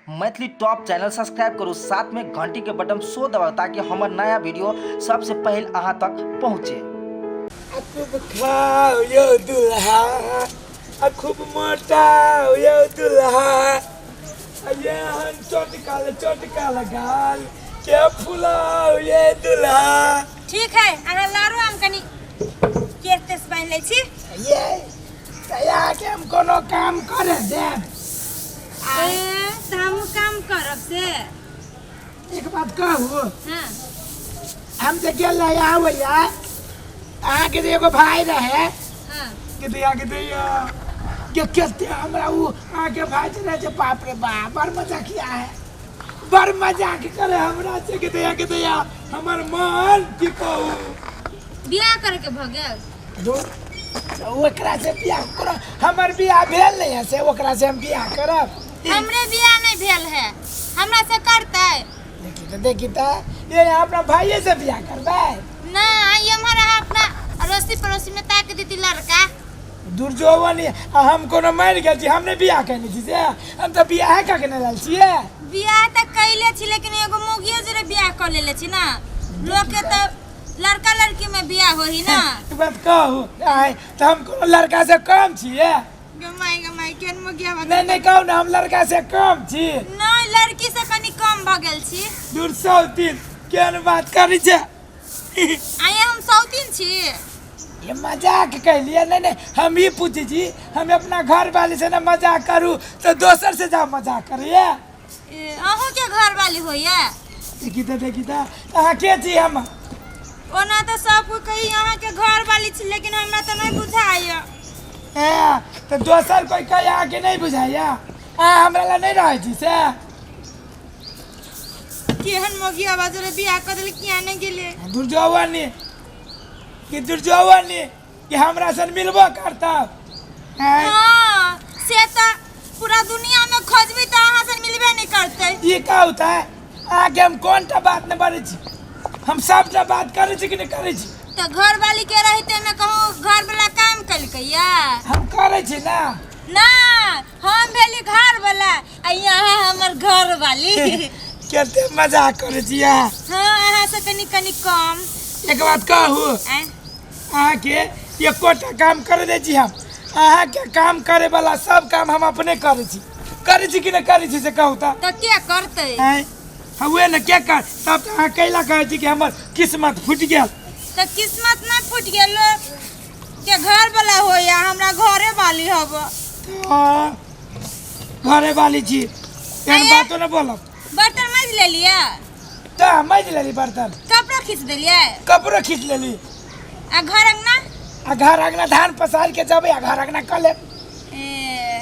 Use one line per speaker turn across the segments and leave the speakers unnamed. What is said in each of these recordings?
Maithili top channel subscribe करू, साथ में घंटी के बटन सो दबाउ ताकि हमर नया वीडियो सबसे पहले अहाँ तक पहुँचे।
आ खूब खाओ यौ दुल्हा, आ खूब मोटाओ यौ दुल्हा, आ ये हन चोटकाल चोटकाल गाल के फुलाओ ये दुल्हा।
ठीक है, अहाँ लारू, हम कनी केस तेस बान्हि लै छी।
ये तया के हम कोनो काम करे देब?
ए, तऽ हमहूँ काम करब से।
एक बात कहू?
हाँ।
हम जे गेल रहे आबैया, अहाँके जे एगो भाई रहे।
हाँ।
के दैया, के दैया के केते हमरा उ अहाँके भाई जे रहे, बाप रे बाप, बड़ मजाकिया है, बड़ मजाक करे हमरा से। के दैया, के दैया, हमर मन की कहू।
बियाह करे के भऽ गेल?
दू ओकरा से बियाह करो, हमर बियाह भेल नहीं है से ओकरा से हम बियाह करब?
हमरे बियाह नहीं भेल है, हमरा से करतै?
देखी तो, देखी तो, ये अपना भाइये से बियाह करबै?
ना, ये हमारा अपना अड़ोसी पड़ोसी में ताक देती लड़का।
दुर्जोवन, आ हम कोनो मरि गेल छी, हम नहि बियाह केने छी से? हम तऽ बियाह कऽ के नहि लायल छियै।
बियाह तऽ कैले छी, लेकिन एगो मौगियो जोरे बियाह कऽ लेले छी ना। लोग के तऽ लड़का लड़की में बियाह होही ना।
एक बात कहू आइ, तऽ हम कोनो लड़का से कम छियै?
गमाई गमाई, केहन मौगिया बात।
नहि नहि, कहू ने, हम लड़का से कम छी?
नहीं, लड़की से कनी कम भऽ गेल छी।
दूर सौतीन, केहन बात करै छै।
आये, हम सौतीन छी?
ये मजाक कैलिए। नहीं नहीं, हम ई पूछै छी, हम अपना घर वाली से ना मजाक करू तऽ दोसर से जा मजाक करिए?
ए, अहूँ के घर वाली होइए?
देखी तऽ, देखी तऽ, अहाँ के छी हम?
ओना तऽ सब कोई कही अहाँ के घर वाली छी, लेकिन हमरा तऽ नहीं बुझाइए।
ए, तऽ दोसर कोई कही, अहाँके नहीं बुझाइया? अहाँ हमरा लए नहीं रहै छी से?
केहन मौगी आवाज रे, बियाह कऽ देल, किया नहीं गेले।
दुर्जोवनी कि दुर्जोवनी कि हमरा सन मिलबो करता?
हाँ, से तऽ पूरा दुनिया में खोजबी तऽ अहाँ से मिलबे नहीं करते।
ई का होता है? अहाँके हम कोन टा बात नहि बजै छी? हम सबटा बात करै छी कि नहि करै छी?
तऽ घर वाली के रहते में कहूँ घर वाला काम कलकैया?
हम करै छी ना।
ना, हम भेली घर वाला आ यहाँ हमर घर वाली।
कते मजाक करै छी अहाँ।
हाँ, अहाँ से कनी कनी कम।
एक बात कहू?
आँय?
अहाँके एकोटा काम करे दै छी हम? अहाँके काम करे वाला सब काम हम अपने करै छी। करै छी कि नहि करै छी से कहू तऽ।
तऽ के करतै?
आँय, हउए ने, के कर? तब तऽ अहाँ कैला कहै छी कि हमर किस्मत फूटि गेल?
तऽ किस्मत नहि फूटि गेल, के घर वाला होइया, हमरा घरे वाली हब।
तऽ घरे वाली छी, एहन
आँय?
बातो नहि बोलब।
बर्तन माजि लेलियै?
तऽ माजि लेली बर्तन।
कपड़ा खींच देलियै?
कपड़ो खींच लेली।
आ घर अंगना?
आ घर अंगना धान पसार के जेबै आ घर अंगना कऽ लेब।
ए,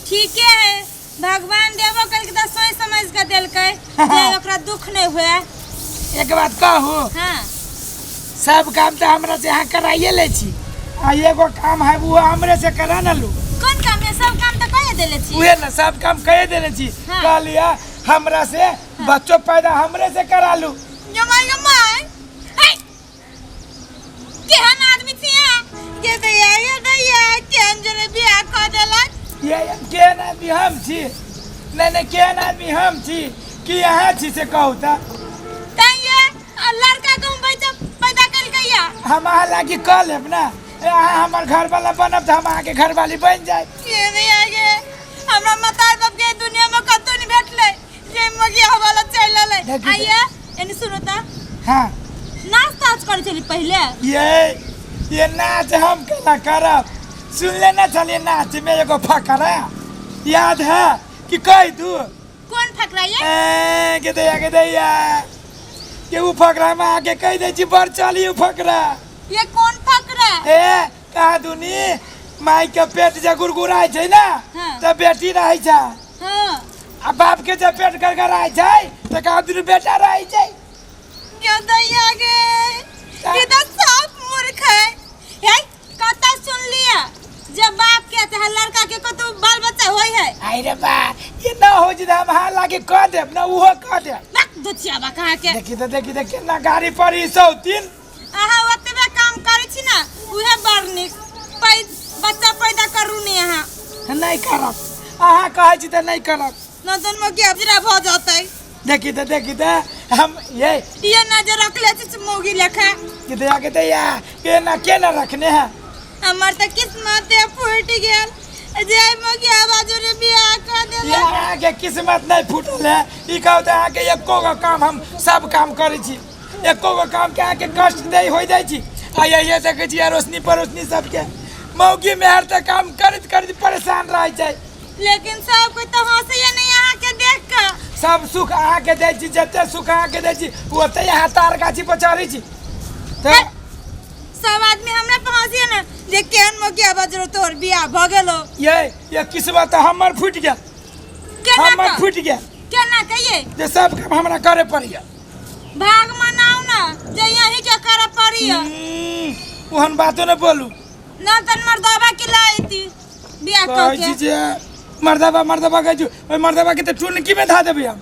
ठीके है, भगवान देबो कलकै तऽ सोचि समझ के देलकै जे ओकरा दुख नहीं हुए।
एक बात कहू?
हाँ।
सब काम तऽ हमरा से अहाँ कराइए लै छी, आ एगो काम है, वो हमरे से करा न लू।
कोन काम है? सब काम तऽ कहे देले छी।
उहे ने, सब काम कहे देने छी।
हाँ।
कहलियै हमरा से बच्चो पैदा हमरे से करा लू।
जमाई गमाई, हे, केहन आदमी छी अहाँ? ये दैया, ये दैया, केहन जरे बियाह कऽ देलक।
ये केहन आदमी हम छी? नहीं नहीं, केहन आदमी हम छी कि अहाँ छी से कहू तऽ।
तैं ये आ लड़का के हम बच्चा पैदा कलकै या।
हम अहाँ लागी कऽ लेब ने। ए, अहाँ हमर घर वाला बनब तऽ हम अहाँके घरवाली बनि जायब।
ये दैया गे, हमरा मतार बाप के दुनिया में कतौ नहीं भेटलै जे मगिया वाला चलि एलै।
देखी।
आइए, एने सुनू तऽ।
हाँ।
नाच ताच करै छली पहिले?
ये नाच हम केना करब? सुन लेना छलियै नाच में एगो फकरा याद है कि कहि दू?
कोन फकरा ये?
ए, के दैया, के दैया के उ फकरा में आके कहि दै छी, बड़ चली उ फकरा।
ये कोन फकरा?
ए, कहा दुनी माई के पेट जे गुड़गुड़ाइ छै ने,
हाँ।
तऽ बेटी रहै छै।
हाँ।
आ बाप के जे पेट गड़गड़ाइ छै तऽ कहा दुनू बेटा रहै छै।
ये दैया गे, ये तऽ सब मूर्ख है। हे, कतऽ सुन लिया जब बाप के चाहे लड़का के कतौ बाल बच्चा होय है?
आई रे बा, ये ना हो जे हम हार लागे कह देब ना, उहो कह देब।
बक दुचिया बा कहाँ के।
देखी तऽ, देखी तऽ, केना गाड़ी पर ई सौतीन।
अहाँ ओतबे काम करै छी ना, उहे बड़ नीक। बच्चा पैदा करू ने अहाँ।
नहीं करब, अहाँ कहै छी तऽ नहीं करब।
न तन मोगिया बजरा भ जतै।
देखी तऽ, देखी तऽ, हम ये
ये नजर रखले छी मौगी लेखा।
कि दया के दया केना केना रखने है।
हमर तऽ किस्मत फूटि गेल जे मोगिया बाजू बियाह कर देलक।
ये अहाँके किस्मत नहीं फूटल है। ई कहू तऽ अहाँके एको गो काम, हम सब काम करै छी, एको गो काम के अहाँके कष्ट नहीं हो जाइ छी। आ यही देखै छी अड़ोसनी पड़ोसनी सबके मौगी मेहर तऽ काम करैत करैत परेशान रहै छै।
लेकिन सब कोई तऽ हंसैया नहीं अहाँके देख कऽ।
सब सुख अहाँके दै छी, जते सुख अहाँके दै छी ओते अहाँ तार गाछी पर चढ़ै छी। तऽ
सब आदमी हमरा पर हंसैया ने जे केहन मौगिया बजरो तोहर बियाह भऽ गेलो।
ये किस्मत तऽ हमर फूटि गेल।
केना?
हमर फूटि गेल।
केना कहिए?
जे सब काम हमरा करे पड़ैया।
भाग मनाउ ना जे यही के करे पड़ैया।
ओहन बातो ने बोलू।
न तन मर्दाबा के लाइती बियाह
कहै
कऽ
छी
के।
जे मर्दाबा मर्दाबा कहै छी, ओहि मर्दाबा के तऽ चुनकी में धा देबै हम,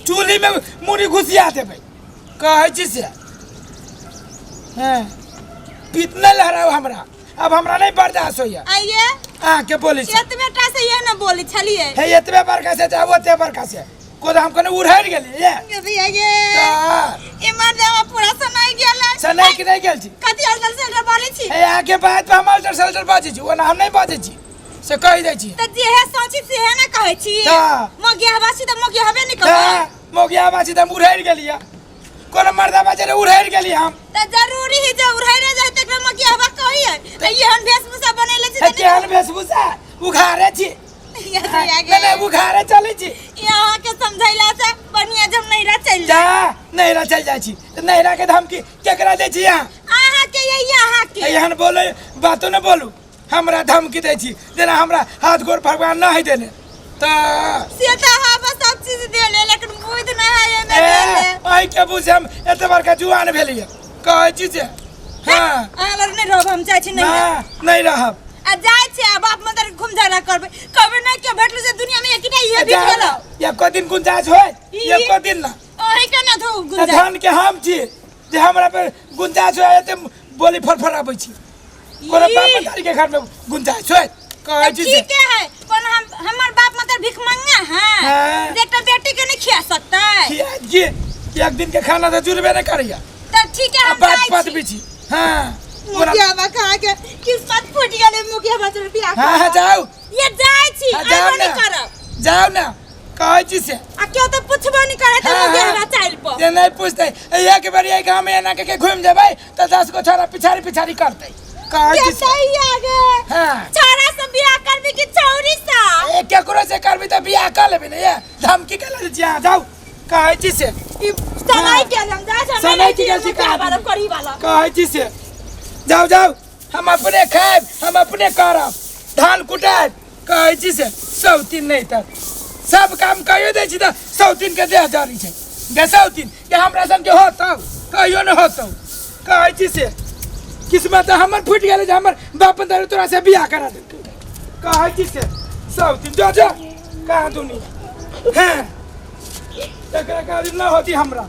चूल्ही में मुड़ी घुसिया देबै। कहै छी से हँ पीत नहि लहराउ हमरा, अब हमरा नहीं बर्दाश्त होइया।
आइए।
अहाँके बोलै छी।
एतबे टा से ये न बोलै छलियै।
हे एतबे बड़का से चाहे ओते बड़का से को हम कने उड़ैर गेलियै ये।
ये भैया ये।
तऽ
ई मर्दाबा पूरा सनाइ गेल है।
सनाइ के नहीं गेल छी।
कथी अल्टर सल्टर बोलै छी?
हे अहाँके बात पर हम अल्टर सल्टर बाजै छी, ओना हम नहीं बाजै छी से कहि दै छी।
तऽ जेहे सोची सेहे ने कहै छी।
तऽ।
मौगिया बासी तऽ मौगिया हबे नहि करबै।
तऽ मौगिया बासी तऽ हम उड़ैर गेलियै, कोनो मर्दाबा जे उड़ैर गेलियै हम।
तऽ जरूरी है जे उड़ैरे जाय तऽ एकरा मौगिया हबा कहियै। तऽ एहन वेशभूषा बनेले छी
हे
तऽ
केहन वेशभूषा उघारे छी।
ये भैया गे।
नहीं, नहीं, उघारे चलै छी।
ई अहाँके समझैला से बढ़िया जब नैहरा चलि
जा नैहरा चलि जाइ छी तऽ नैहरा के धमकी केकरा दै छी अहाँ?
अहाँके यही अहाँके।
एहन बोले बातो ने बोलू, हमरा धमकी दै छी जेना हमरा हाथ गोर भगवान न है देने। तऽ
से तऽ अहाँ बस सब चीज देले लेकिन बुद्धि नहि है एहिमे
ए,
देले।
अहीं के बुझ हम एते बड़का जुआन भेलियै। कहै छी जे हँ।
अहाँ लग नहि रहब, हम जाइ छी नैहरा।
ना, नहीं रहब।
आ जाइ छी आ बाप मदर घूम झगड़ा करबै। कभी नहि केओ भेटल से दुनिया में एकटा इहे
जा,
भेट गेलो।
एको दिन गुंजाइश होय?
ई-
एको दिन ना।
ओही के ना धो गुंजाइश।
धन के हम छी जे हमरा पे गुंजाइश होय एते बोली फरफराबै छी। कोनो
ई-
बाप मतारी के घर में गुंजाइश होय? कहै छी से।
ठीक है, पर हम हमर बाप मदर भिखमंगा है।
हाँ।
जे एकटा बेटी के नहीं खिया सकता है।
खिया जी, एक दिन के खाना तो जुड़बे नहीं करैया।
तब ठीक है, हम
बात
जाइ
बात
छी।
भी छी। हाँ।
मुखिया बा कहा के किस्मत फूट गेलै मुखिया बा तोर बियाह
हाँ, हाँ,
करब।
जाओ।
ये जाइ छी,
हाँ, जाओ
आइबो
ना।
नहीं करब।
जाओ ना, कहै छी से।
आ केओ तऽ पुछबो नहीं करे तऽ
हाँ,
मुखिया
हाँ।
बा चाइल पर।
जे नहीं पूछतै, एक बेर एहि गाँव में एना के के घुमि जेबै तऽ 10 गो छोरा पिछाड़ी पिछाड़ी करतै। कहै छी से।
केतै आगे?
हाँ।
छोरा से बियाह करबी कि छौरी से?
ए, केकरो से करबी तऽ बियाह कर लेबी ने, ये धमकी के लऽ छी, जाउ। कहै छी से।
ई सनाइ गेल हम जाइ छी, हम
सनाइ
नहि
की गेल छी,
मुखिया बाला करी वाला।
कहै छी से। जाउ जाउ, हम अपने खायब, हम अपने करब, धान कुटायब। कहै छी से सौतीन नहीं तऽ सब काम कहियो दै छी तऽ सौतीन के देह जरै छै। गे सौतीन के हमरा सन के होतौ कहियो न होतौ। कहै छी से किस्मत हमर फूटि गेलै जे हमर बाप दारू तोरा से बियाह करा देलकै। कहै छी से सौतीन जो जो कहाँ दुनिया। हाँ, एकरा कहली न होती हमरा।